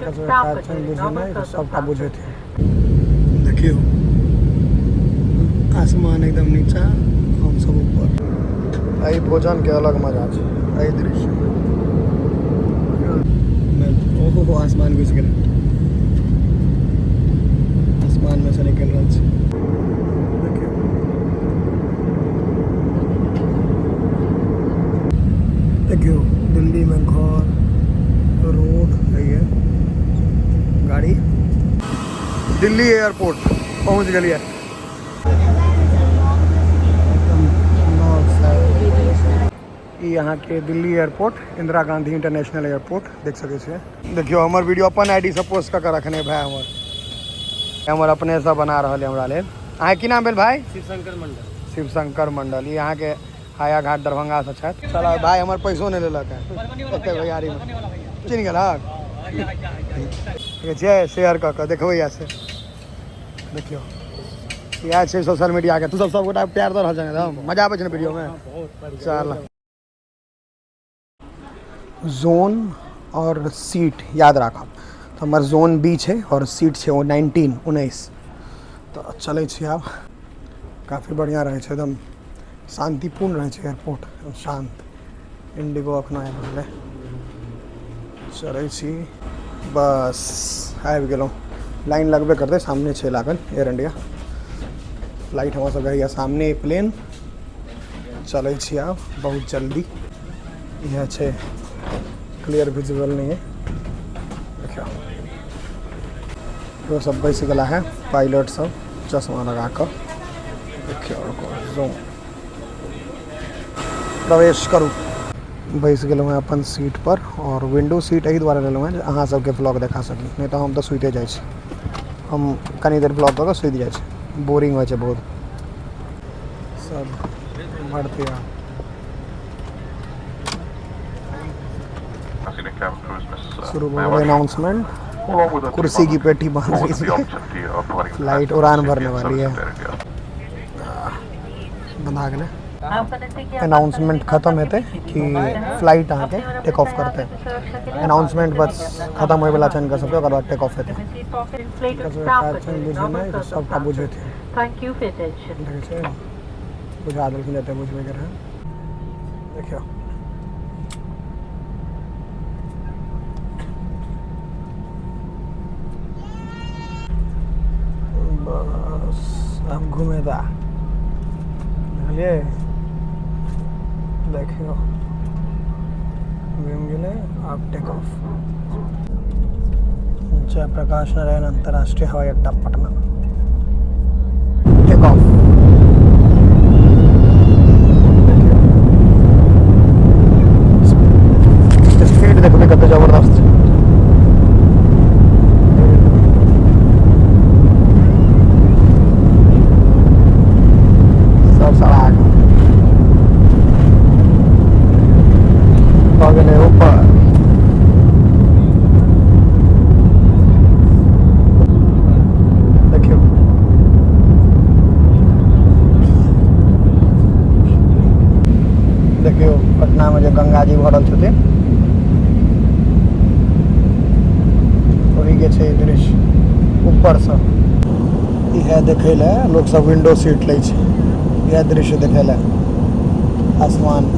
हिनकर सबके stop काज under छनि normal बुझेनाइ तऽ सबटा circumstances. बुझेथिन। देखियौ, आसमान एकदम नीचा, हम सब ऊपर। एहि भोजन के अलग मजा छै, एहि दृश्य। ओहो, आसमान घुसि गेलै, आसमान में से निकलि रहल छै। देखियौ, देखियौ, दिल्ली में घर, रोड है, गाड़ी। दिल्ली एयरपोर्ट पहुंच गेलियै। एकदम ई अहाँके Delhi airport, Indira Gandhi international airport देख सकै छियै। देखियौ, हमर वीडियो अपन आईडी से पोस्ट कऽ के रखने भाय हमर, हमर अपने से बना रहल है हमरा लेल। अहाँके की नाम भेल भाय? शिवशंकर मंडल। शिवशंकर मंडल, ई अहाँके हाया घाट दरभंगा से छथि। चल भाई, हमर पैसो नहि लेलक है एते भैयारी में। चिन्ह गेलक? ठीक छै, शेयर कऽ कऽ देखबै से। देखियौ, इएह छै सोशल मीडिया के। तू सब सब गोटा प्यार दऽ रहल छै ने एकदम, मजा आबै छै ने वीडियो में? चल, जोन और सीट याद राखब। तऽ हमर जोन बी छै और सीट छै ओ 19, 19। तऽ चलै छी आब। काफी बढ़िआँ रहै छै, एकदम शान्तिपूर्ण रहै छै एयरपोर्ट, शान्त। इंडिगो अखनो आबि रहलै। चलै छी, बस आबि गेलहुँ। लाइन लगबे करतै, सामने छै लागल एयर इंडिया फ्लाइट। हमर सबके होइए सामने प्लेन। चलै छी आब बहुत जल्दी। इएह छै, क्लियर विजुअल नहीं है। देखियौ, इहो सब बैस गेला है, पायलट सब चश्मा लगा कऽ। देखियौ, जोन प्रवेश करू। बैस गेलहुँ हेँ अपन सीट पर और विंडो सीट एहि दुआरे लेलहुँ हेँ जे अहाँ सबके व्लॉग देखा सकी, नहि तऽ हम तऽ सुतिए जाइ छी। हम कनी देर व्लॉग कऽ कऽ सुति जाइ छी, बोरिंग होइ छै बहुत। सब भरती। शुरू भऽ गेलै अनाउंसमेंट। कुर्सी की पेटी बांध लीजिए, फ्लाइट उड़ान भरने वाली है। बंधा गेलै। अनाउंसमेंट खत्म हेतै कि फ्लाइट अहाँके टेक ऑफ करतै। अनाउंसमेंट बस खत्म होइवला छै हिनकर सबके, ओकर बाद टेक ऑफ हेतै। काज छनि बुझेनाइ तऽ सबटा बुझेथिन। Thank you for attention. देखै छियै, बुझा देलखिन जते बुझबैके रहै। देखियौ, बस आब घुमेता। देखलियै? देखियौ, घुमि गेलै। आब टेक ऑफ। जयप्रकाश नारायण अंतर्राष्ट्रीय हवाई अड्डा, पटना। Take off. Speed देखबै कते जबरदस्त छै। सब सड़ा गेल, भऽ गेलै ऊपर। देखियौ, देखियौ, पटनामे जे गंगा जी भरल छथिन, ओहिके छै ई दृश्य ऊपरसँ। इएह देखै लए लोक सब विंडो सीट लै छै, इएह दृश्य देखै लए, आसमान।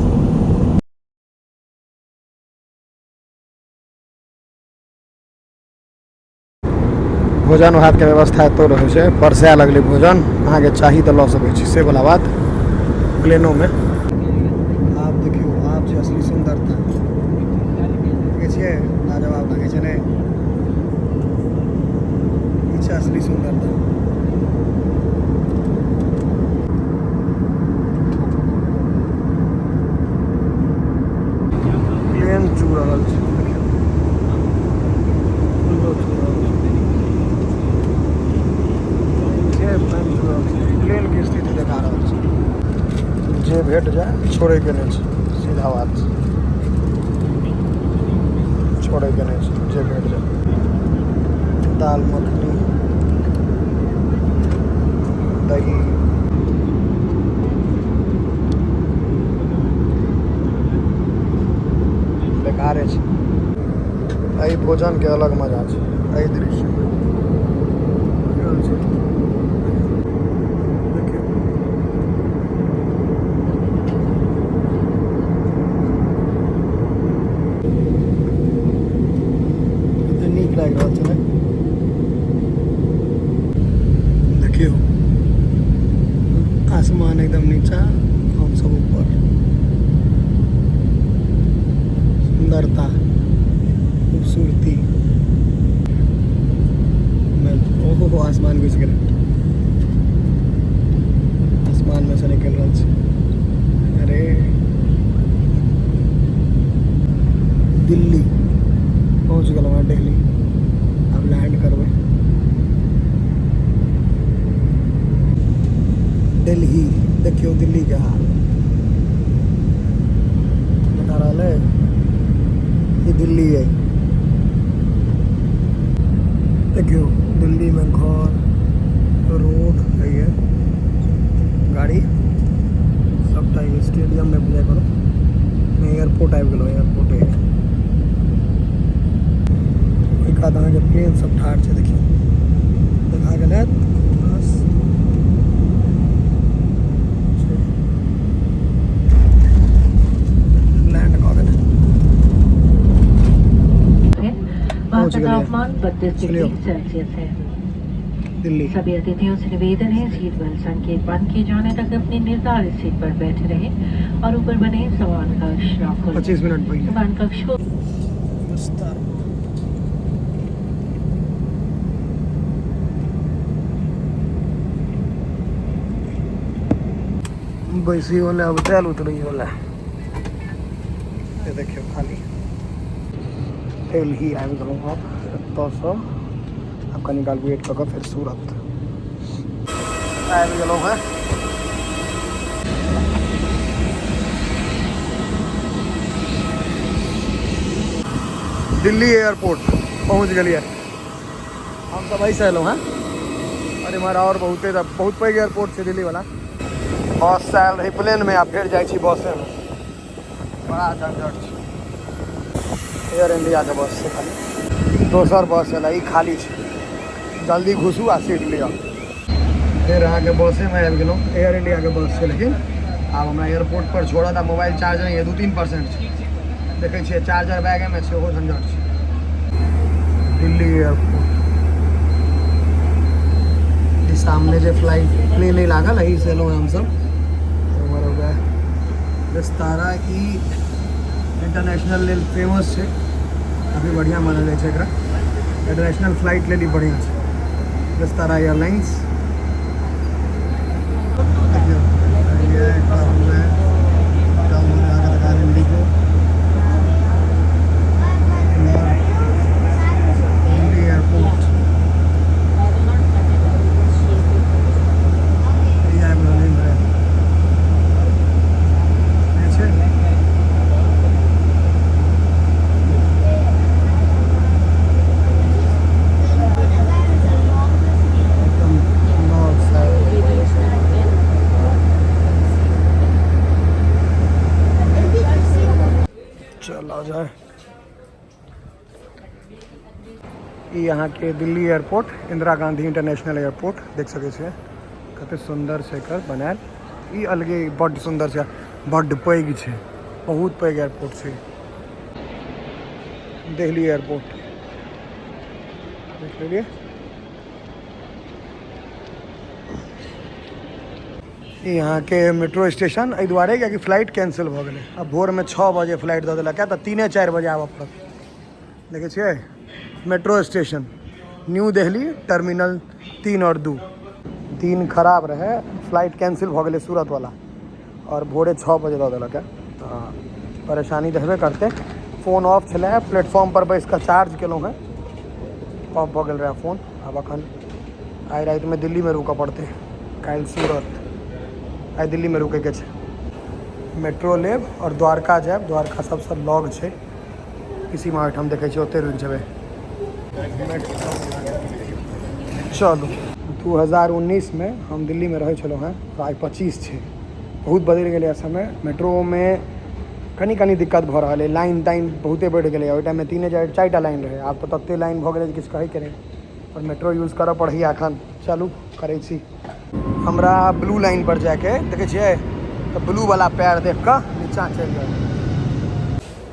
भोजन भातके व्यवस्था एतौ रहै छै, परसै लगलै भोजन। अहाँके चाही तऽ लऽ सकै छी, से वला बात प्लेनोमे। आब देखियौ, आब छै असली सुन्दरता। देखै छियै, लाजवाब लागै छै ने? ई छै असली सुन्दरता। प्लेन चू रहल छै, देखियौ, चू रहल छै, प्लेन चू रहल छै। प्लेन के स्थिति देखा रहल छै। जे भेट जाय, छोड़ैके नहि छै, सीधा बात छै, छोड़ैके नहि छै, जे भेट जाय। दाल मखनी, दही। बेकारे छै। एहि भोजनके अलग मजा छै एहि दृश्यमे। देखियौ, कते नीक लागि रहल छै ने। देखियौ, आसमान एकदम नीचा, हम सब ऊपर। सुंदरता, खूबसूरती। ओहो, आसमान घुसि गेलै, आसमान में से निकलि रहल छै। अरे, दिल्ली पहुँच गेलहुँ हँ, दिल्ली। आब लैंड करबै। दिल्ली देखियौ, दिल्लीके हाल देखा रहल है। ई दिल्ली है। देखियौ, दिल्लीमे घर, रोड है, गाड़ी सबटा। स्टेडियममे बुझाइ करू एयरपोर्ट आबि गेलहुँ। एयरपोर्ट है। ओहि कात अहाँके प्लेन सब ठाढ़ छै। देखियौ, देखा गेल हैत। बस छै। लैंड कऽ गेलै। है। वहाँ पहुंच का गए। तापमान 32 चलिए। डिग्री सेल्सियस है। दिल्ली। सभी अतिथियों से निवेदन है, सीट बेल्ट संकेत बंद किए जाने तक अपनी निर्धारित सीट पर बैठे रहें और ऊपर बने सामान कक्ष न खोलें। 25 मिनट पहिले। सामान कक्ष को विस्तार। बैसी वाला, अब तेल उतरी वाला। ये देखियौ, खाली दिल्ली आबि गेलहुँ। आब एतऽसँ आब कनी काल वेट कऽ कऽ फेर सूरत आबि गेलहुँ हेँ। दिल्ली एयरपोर्ट पहुँच गेलियै। हम सब एहिसँ एलहुँ हेँ और इम्हर और बहुते बहुत पैघ एयरपोर्ट छै दिल्ली वाला। बससँ आयल रही प्लेनमे, आ फेर जाइ छी बसेमे। बड़ा झंझट छै। एयर इंडियाके बस छै खाली। दोसर बस एलै, ई खाली छै। जल्दी घुसू आ सीट लिअ। फेर अहाँके बसेमे आबि गेलहुँ। एयर इंडियाके बस छै, लेकिन आब हमरा एयरपोर्ट पर छोड़त आ मोबाइल चार्ज नहि यऽ, 2-3% छै। देखै छियै, चार्जर बैगेमे छै, ओहो झंझट छै। दिल्ली एयरपोर्ट ई सामने जे फ्लाइट प्लेन नहि लागल, एही से एलहुँ हमसब। उम्हर हो गया विस्तारा। ई इंटरनेशनल लेल फेमस छै, काफी बढ़िआँ मानल जाइ छै एकरा। इंटरनेशनल फ्लाइट लेल ई बढ़िआँ छै, विस्तारा एयरलाइंस। देखियौ, ये एकटा हो गया, एकटा उम्हर अहाँके देखा इंडिगो। दिल्ली एयरपोर्ट ई आबि रहल इम्हरे। ई छै। एकदम नॉर्थ साइड। चला जाए। ई अहाँके Delhi airport, Indira Gandhi international airport देख सकै छियै। कते सुन्दर छै एकर बनायल। ई अलगे बड्ड सुन्दर छै, बड्ड पैघ छै, बहुत पैघ एयरपोर्ट छै। दिल्ली एयरपोर्ट देख लेलियै। ई अहाँके मेट्रो स्टेशन। एहि दुआरे कियाकि फ्लाइट कैंसिल भऽ गेलै। आब भोरमे 6 बजे फ्लाइट दऽ देलक तऽ 3-4 बजे आबऽ पड़त। देखै छियै, metro station, new Delhi terminal 3 और 2। दिन खराब रहै, फ्लाइट कैंसिल भऽ गेलै सूरतवला आओर भोरे 6 बजे दऽ देलक तऽ परेशानी तऽ हेबे करतै। फोन ऑफ छलै, प्लेटफॉर्म पर बैस कऽ चार्ज केलहुँ हेँ। ऑफ भऽ गेल रहै फोन। आब एखन आइ रातिमे दिल्लीमे रुकऽ पड़तै, काल्हि सूरत। आइ दिल्लीमे रुकैके छै। मेट्रो लेब आओर द्वारका जायब। द्वारका सबसँ लग छै। पिसीमा ओहिठाम देखै छियै, ओतहि रुकि जेबै। चलू, 2019मे हम दिल्लीमे रहै छलहुँ हेँ, तऽ आइ 25 छै। बहुत बदलि गेलै समय। मेट्रोमे कनि कनि दिक्कत भऽ रहल अइ। लाइन ताइन बहुते बढ़ि गेलैए। ओहि टाइममे तीने चारिटा लाइन रहै, आब तऽ ततेक लाइन भऽ गेलै जे किछु कहैके नहि। आओर मेट्रो यूज करऽ पड़ैए एखन। चलू करै छी। हमरा ब्लू लाइन पर जाइके, देखै छियै तऽ ब्लू वाला पैर देख कऽ नीचाँ चलि जाउ,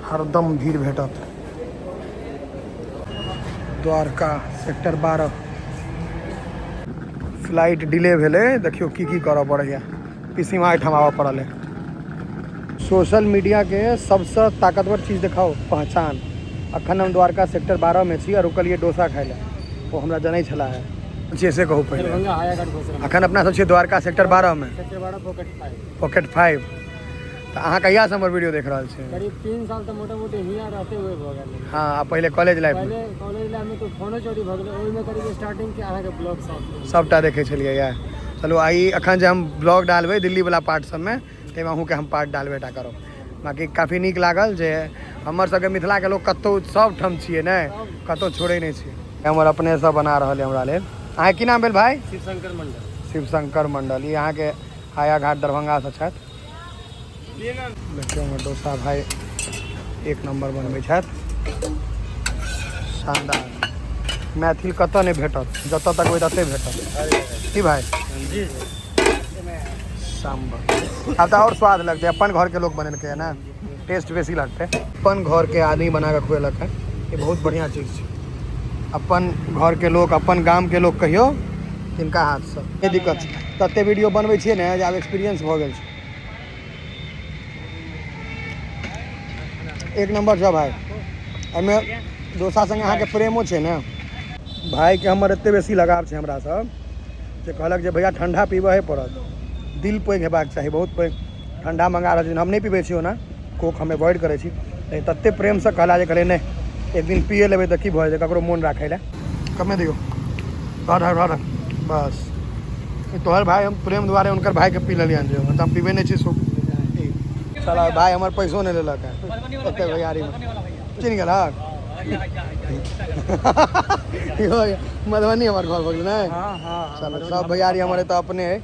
हरदम भीड़ भेटत। द्वारका सेक्टर 12। फ्लाइट डिले भेलै, देखियौ की की करऽ पड़ैए। पीसीमा एहिठाम आबऽ पड़ल है। सोशल मीडियाके सबसँ ताकतवर चीज देखाउ, पहचान। अखन हम द्वारका सेक्टर 12 मे छी आ रुकलियै डोसा खाइ लए। ओ हमरा जनै छला है जे से कहू पहिले। अखन अपना सब छियै द्वारका सेक्टर 12 मे, सेक्टर 12 पॉकेट 5। पॉकेट 5। तऽ अहाँ कहियासँ हमर वीडियो देख रहल छी? करीब 3 साल तऽ मोटा मोटी हियाँ रहते हुए भऽ गेल। हँ, आ पहिले कॉलेज लाइफ पहिले कॉलेज लाइफ में तो फोनो चोरी भऽ गेलै, ओहिमे करीब स्टार्टिंग के अहाँके ब्लॉग सब सबटा देखै छलियै। यार चलू, आइ अखन जे हम ब्लॉग डालबै दिल्ली वाला पार्ट सबमे, ताहिमे अहूँके हम पार्ट डालबे टा करब। बाँकी काफी नीक लागल जे हमर सबके मिथिलाके लोक कतहु सब ठाम छियै, ने कतहु छोड़ै नहि छियै। हमर अपने सब बना रहल है हमरा लेल। अहाँके की नाम भेल भाई? शिवशंकर मंडल। शिवशंकर मंडल, ई अहाँके हायाघाट दरभंगासँ छथि। देखियौ हमर डोसा भाई एक नंबर बनबै छथि, शानदार। मैथिल कतऽ नहि भेटत, जतऽ तकबै ततै भेटत। की भाई? जी। सांभर आब तऽ आओर स्वाद लगतै, अपन घरके लोक बनेलकै है ने, टेस्ट बेसी लगतै। अपन घरके आदमी बना कऽ खुएलक है, ई बहुत बढ़िआँ चीज छै। अपन घरके लोक, अपन गामके लोक कहियौ तिनका हाथसँ नहि दिक्कत छै। तते वीडियो बनबै छियै ने जे आब एक्सपीरियंस भऽ गेल छै। एक नंबर छै भाई। एहिमे डोसा संगे अहाँके प्रेमो छै ने। भाईके हमर एते बेसी लगाव छै हमरा सब जे कहलक जे भैया ठंडा पीबहे पड़त। दिल पैघ हेबाक चाही, बहुत पैघ। ठंडा मंगा रहल छी, हम नहि पीबै छी ओना कोक, हम एवॉइड करै छी, लेकिन तते प्रेमसँ कहला जे कहलियै नहि, एक दिन पिए लेबै तऽ की भऽ जेतै, ककरो मोन राखै लए। कमे दियौ, रह रह बस। तोहर भाई हम प्रेम दुआरे हुनकर भाईके पी लेलियनि, जे हम पीबै नहि छी। सो चल भाई हमर पैसो नहि लेलक है ओते भैयारीमे। चिन्ह गेलक? मधुबनी हमर घर भऽ गेल ने। हाँ हाँ। चलो सब भैयारी हमर एतऽ अपने है।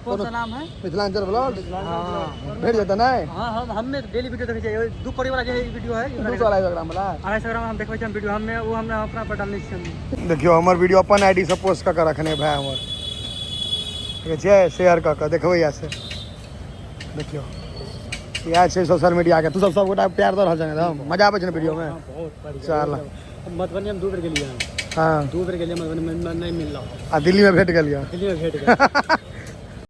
कौन सा नाम है? मिथिलांचल ब्लॉग। हाँ भेट जेतै नहि? हाँ हाँ, हमे डेली वीडियो देखै छियै। 2 करोड़ वाला जे वीडियो है, 250 ग्राम वाला 250 ग्राम हम देखबै छियै वीडियो, हमे ओ हमरा अपना पर डालने छियै। देखियौ हमर वीडियो अपन आईडी से पोस्ट कऽ के रखने भाई हमर, देखै छियै, शेयर कऽ के देखबै इएह से। देखियौ इएह छै सोशल मीडिया के। तू सब सबगोटा प्यार दऽ रहल छै ने, मजा आबै छै ने वीडियो में? बहुत बढ़िया। चल मधुबनी हम 2 बेर गेलियै। हाँ 2 बेर गेलियै मधुबनी में, नहीं मिल रहा। आ दिल्ली में भेट गेलियै? दिल्ली में भेट गेल।